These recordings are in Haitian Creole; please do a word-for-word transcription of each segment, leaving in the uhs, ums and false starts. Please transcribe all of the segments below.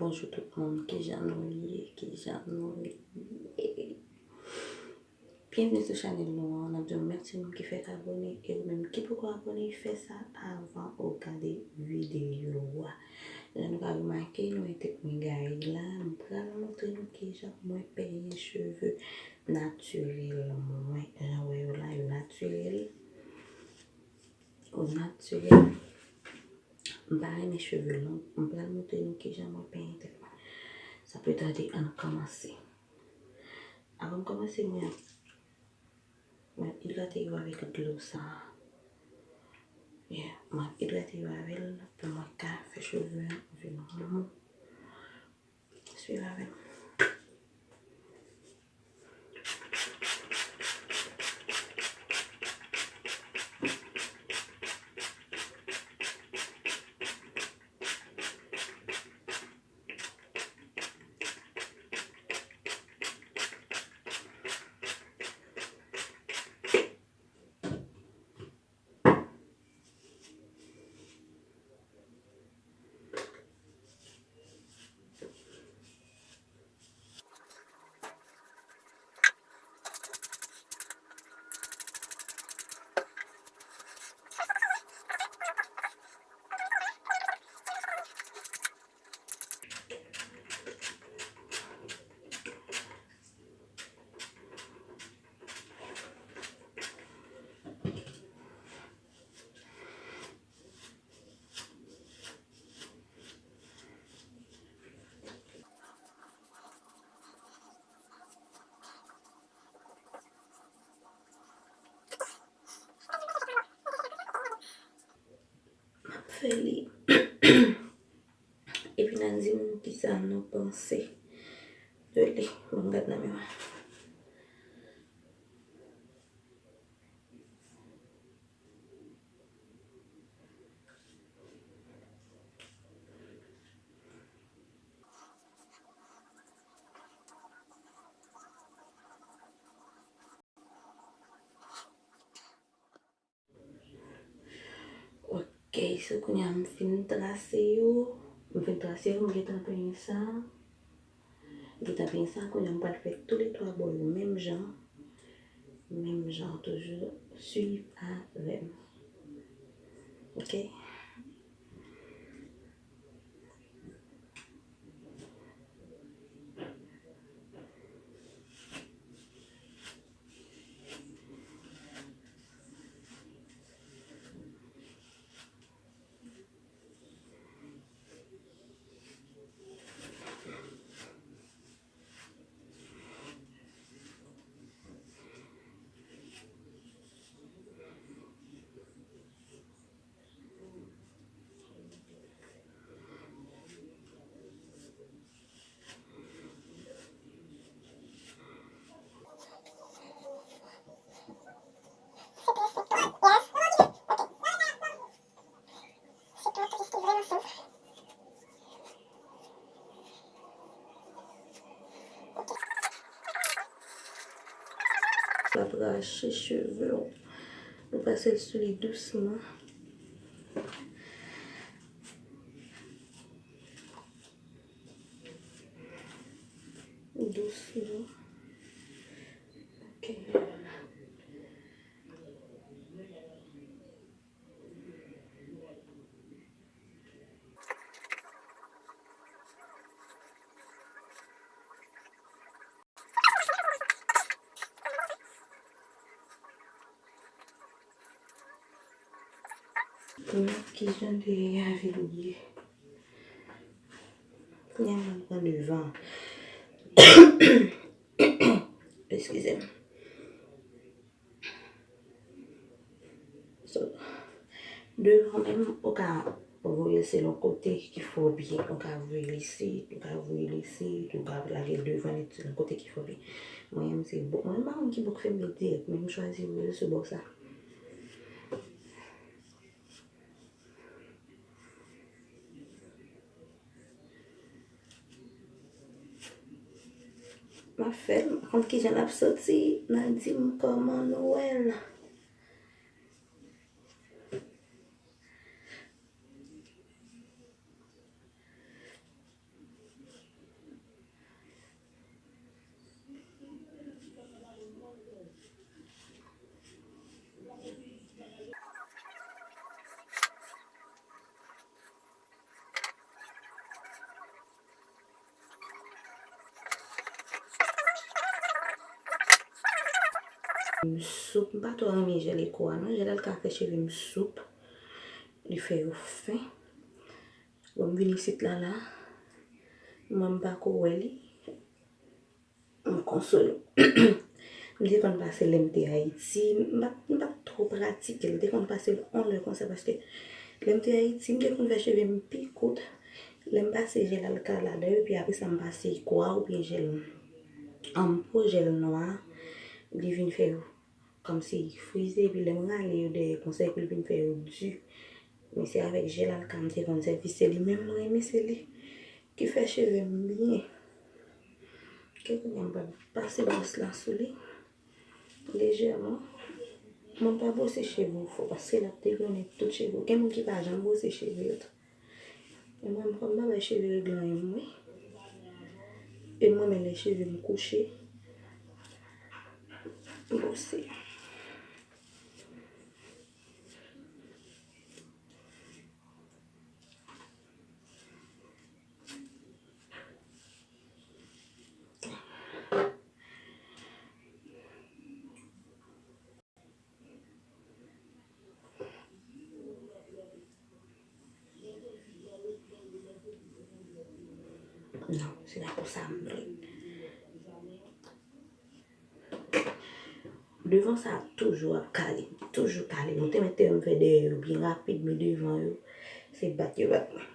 Bonjou tout moun, kijan nou ye? Kijan nou ye? Byenvni sou chanèl nou an. N ap di w mèsi moun ki fèk abòne, e ou menm ki poko abòne, fè sa avan ou gade videyo a. Jan nou ka remake, nou wè tèt mwen gaye la. M pral montre nou kijan mwen penyen cheve natirèl mwen. Jan w wè yo la, yo natirèl. Yo natirèl. M pa renmen cheve long. M pral montre nou kijan mwen penyen tèt mwen. Sa pe tande, ann kòmanse. Avan m kòmanse, mwen ap, mwen ap idrate yo avèk dlo sa a. Yeah, mwen ap idrate yo avè l pou mwen ka fè cheve an vin mou. Swiv avè m. M ap fè li. Epi n a di m kisa nou panse de li. Ban m gad nan miwa. Ok, so kounye a m fin trase yo. M fin trase yo, m gentan penyen sa. M gentan penyen sa, kounye a m pral fè toulètwa bò yo menm jan. Menm jan toujou, swiv avè m. Ok? L ap rache cheve w. Nou pase l sou li dousman. Dousman. Ok. Pou nou, kijan dèyè a vin ye? Kounye a m ap pran devan. Eskize m. So, devan menm, ou ka voye l selon kote ki fè w byen. Ou ka voye l isit, ou ka voye l isit, ou ka lage l devan nèt selon kote ki fè w byen. Mwen menm, se bò, mwen menm, m pa konn ki bò k fè m byen dirèk, men m chwazi voye l sou bò sa. M ap fè l, m pa konn kijan l ap soti, n a di m kòman nou wè l. soup. M pa twò renmen jèl Eko a non. Jèl Alka fè cheve m soup. Li fè yo fen. Bon, m vin isit la la. Mwen m pa ko wè li. M konsole. M te konn pase lè m te Ayiti. M pa, m pa t twò pratike l. M te konn pase l yon lè konsa paske lè m te Ayiti, m te konn fè cheve m pi kout. Lè m pase jèl Alka ladan, epi apre sa m pase Eko a oubyen jèl anpo, jèl nwa, li vin fè yo kòmsi frize, epi lè m rale yo dèyè konsa, epi l vin fè yo di. Men se avèk jèl Alka m te konn sèvi, se li menm mwen renmen, se li ki fè cheve m byen. Ke kounye a m pral pase bwòs la sou li lejèman. Mwen pa bwose cheve w fò, paske l ap detounen tout cheve w. Gen moun ki pa janm bwose cheve yo tou. E mwen, m pa bay cheve regle anyen, mwen. E mwen, men lè cheve m kouche, m bwose. Non, se pa konsa m vle. Devan sa toujou ap kale, toujou kale. Mwen te mèt te fè dèyè yo byen rapid, men devan yo, se bat yo bat mwen.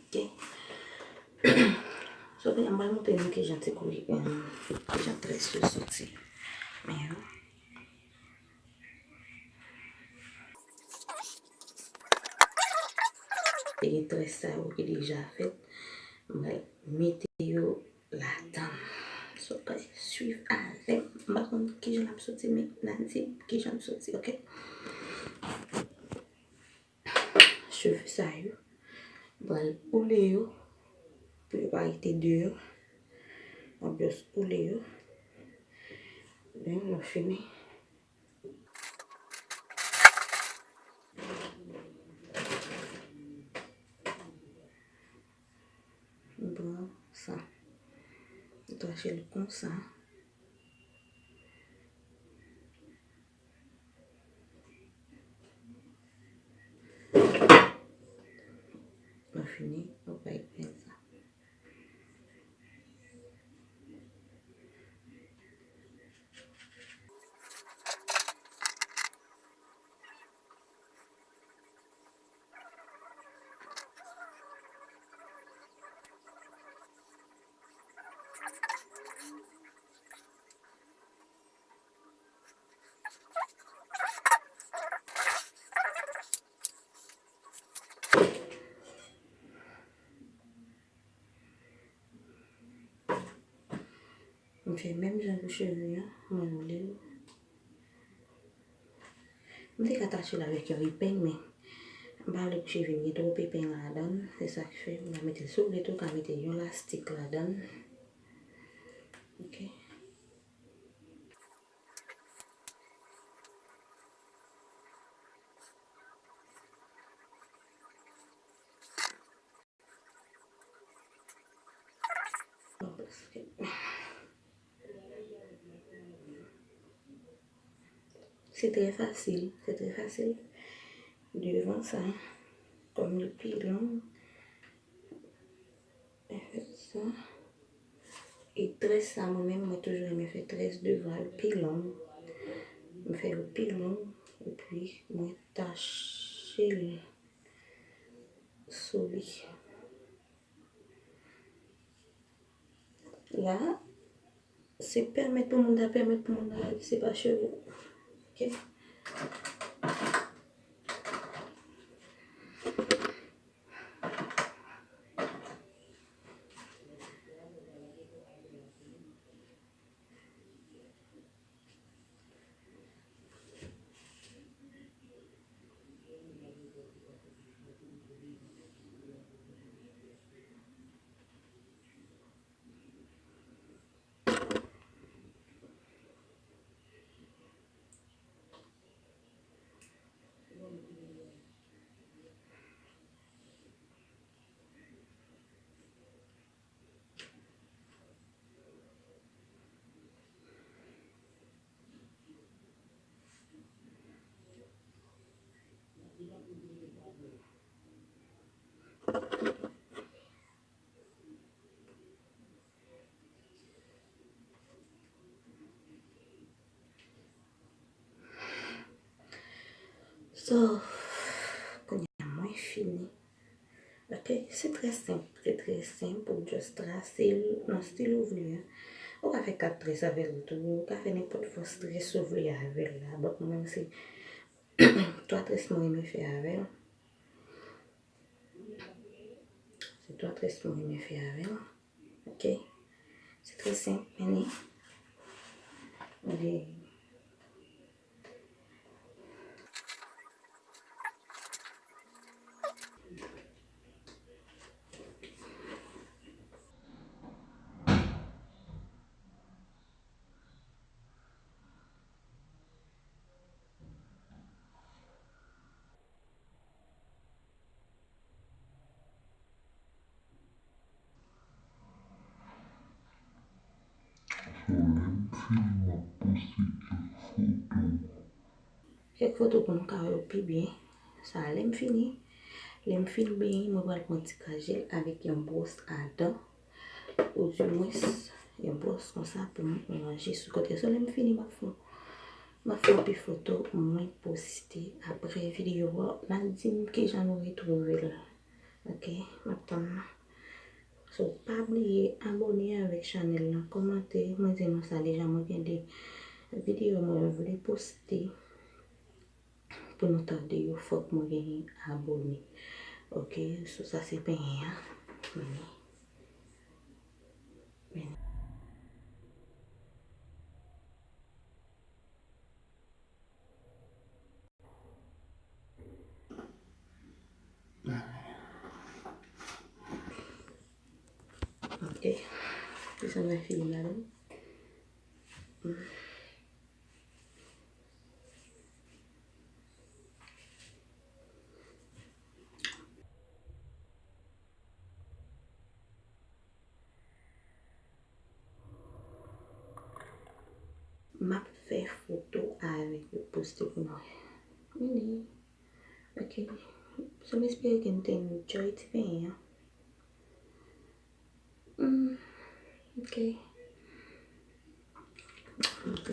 Ok. So, kounye a, m pral montre nou kijan ti kouri, em, kijan très yo soti. Men yo. Te gen très sa yo ki deja fèt. M pral mete yo ladan. So, pral swiv avè m. M pa konn kijan l ap soti, men n a di kijan l soti, ok? Cheve sa yo, m pral oule yo pou yo pa rete deyò. M ap just oule yo. Lè nou fini. M pran sa. M tache l konsa. Mwen fini, ou pa gen sa. M fè menm jan pou cheve a, mwen oule l. M te ka tache l avèk yon epeng, men m pa vle pou cheve m gen twòp epeng ladan l. Se sa k fè m pa mete l. Si w vle tou, w ka mete yon lastik ladan l. Ok. Se trè fasil, se trè fasil. Devan sa, kòm li pi long, e fè sa. E très sa, mwen menm, mwen toujou renmen fè très devan yo pi long. Mwen fè yo pi long, epi mwen tache l sou li. La, se pèmèt pou moun nan, pèmèt pou moun nan, se pa cheve. Ok? So, kounye a mwen fini. Ok, se trè senp, trè, trè senp, ou just trase l nan stil ou vle a. Ou ka fè kat très avè l tou, ou ka fè nenpòt fòs très ou vle avè l la. But mwen menm se twa très mwen renmen fè avè l. Se twa très mwen renmen fè avè l. Ok. Se trè senp, men li, li So, lè m fini, m ap poste kèk foto. Kèk foto pou nou ka wè yo pi byen. Sa, lè m fini, lè m fin benyen, mwen pral pran ti kajèl avèk yon bwòs a dan. Ou di mwens, yon bwòs konsa pou m ranje sou kote. So, lè m fini, m ap fè, m ap fè yon pi foto, mwen poste apre videyo a. N a di m kijan nou retwouve l. Ok, m ap tann. So, pa bliye abòne avèk chanèl la, kòmante, mwen di nou sa deja, mwen gen de videyo mwen vle poste. Pou nou tande yo, fòk mwen genyen abòne. Ok, so sa se penyen an. Meni. Meni. Ok. Plis ann fè fini ladan. M ap fè foto avèk yo poste pou nou wè. Meni. Ok. So m espere ke nou te enjoy ti penyen an. Mm, ok. Ok.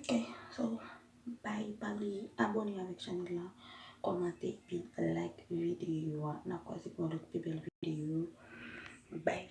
Ok, so, bye, pa bliye abòne avèk chanèl la, kòmante, epi like videyo a. N a kwaze pou yon lòt pi bèl videyo. Bye.